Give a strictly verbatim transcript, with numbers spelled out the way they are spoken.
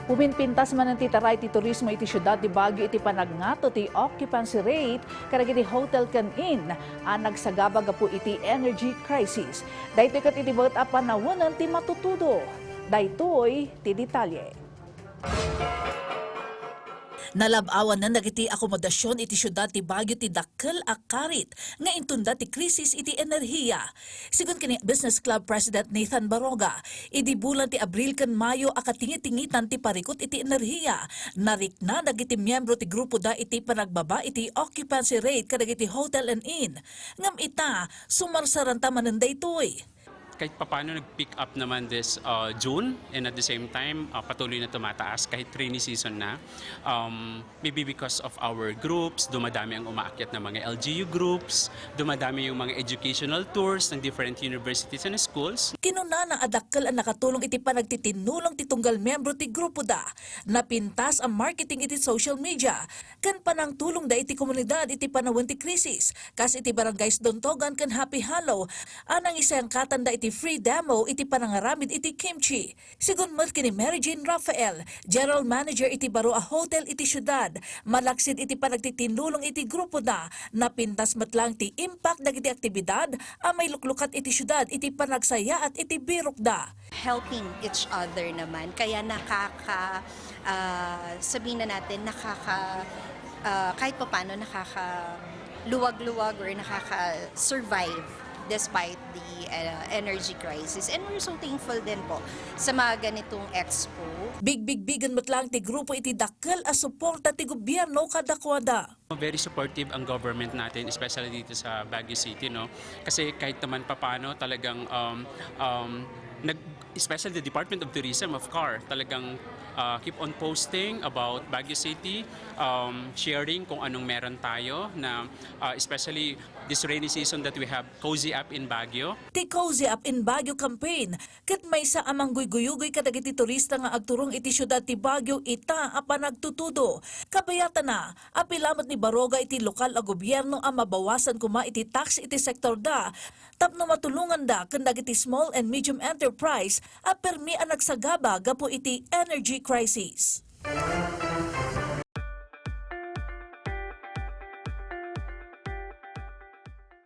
Uminpintas manen ti taray ti turismo iti siudad ti Baguio iti panagngato ti occupancy rate kadagiti hotel ken inn a nagsagaba gapu iti energy crisis. Daytoy ket iti baet a panawen ti matutudo. Daytoy ti detalye. Nalab-awanen dagiti akomodasion iti siudad ti Baguio ti dakkel a karit nga intunda ti krisis iti enerhiya. Sigun ken ni Business Club President Nathan Baroga, idi bulan ti Abril ken Mayo a katingitingitan ti parikut iti enerhiya, narikna dagiti miyembro ti grupoda iti panagbaba iti occupancy rate kadagiti hotel and inn. Ngem ita, sumarsaranta manen daytoy. Kahit papano nag-pick up naman this, uh, June, and at the same time, uh, patuloy na tumataas kahit rainy season na. Um, maybe because of our groups, dumadami ang umaakyat na mga L G U groups, dumadami yung mga educational tours ng different universities and schools. Kinunana a dakkel a nakatulong iti panagtitinnulong ti tunggal miyembro ti grupoda. Napintas a marketing iti social media, ken panangtulongda iti komunidad iti panawen ti krisis, kas iti Barangays Dontogan ken Happy Hollow, a nangisayangkatanda iti free demo iti panangaramid iti kimchi. Sigun met ken ni Mary Jane Rafael, General Manager iti baro a hotel iti siudad, malaksid iti panagtitinnulong iti grupoda, napintas met lang ti impact dagiti aktibidad a mailuklukat iti siudad iti panagsayaat iti birokda. Helping each other naman, kaya nakaka, ah, sabihin na natin, nakaka, ah, kahit papaano nakakaluwag-luwag or nakaka-survive despite the, uh, energy crisis. And we're so thankful din po sa mga ganitong expo. Bigbigbigen met lang ti grupo iti dakkel a suporta ti gobyerno kadakuada. Very supportive ang government natin, especially dito sa Baguio City, no? Kasi kahit naman papano talagang, um, um, nag-, especially the Department of Tourism of CAR, talagang, uh, keep on posting about Baguio City, um, sharing kung anong meron tayo na, uh, especially this rainy season that we have Cozy Up in Baguio. Ti Cozy Up in Baguio campaign ket maysa a mangguyguyugoy kadagiti turista nga agturong iti siudad ti Baguio ita a panagtutudo. Kabayatana, apila met ni Baroga iti lokal a gobierno a mabawasan koma iti tax iti sektorda tapno matulonganda ken dagiti small and medium enterprise a permi a nagsagaba gapu iti energy crisis.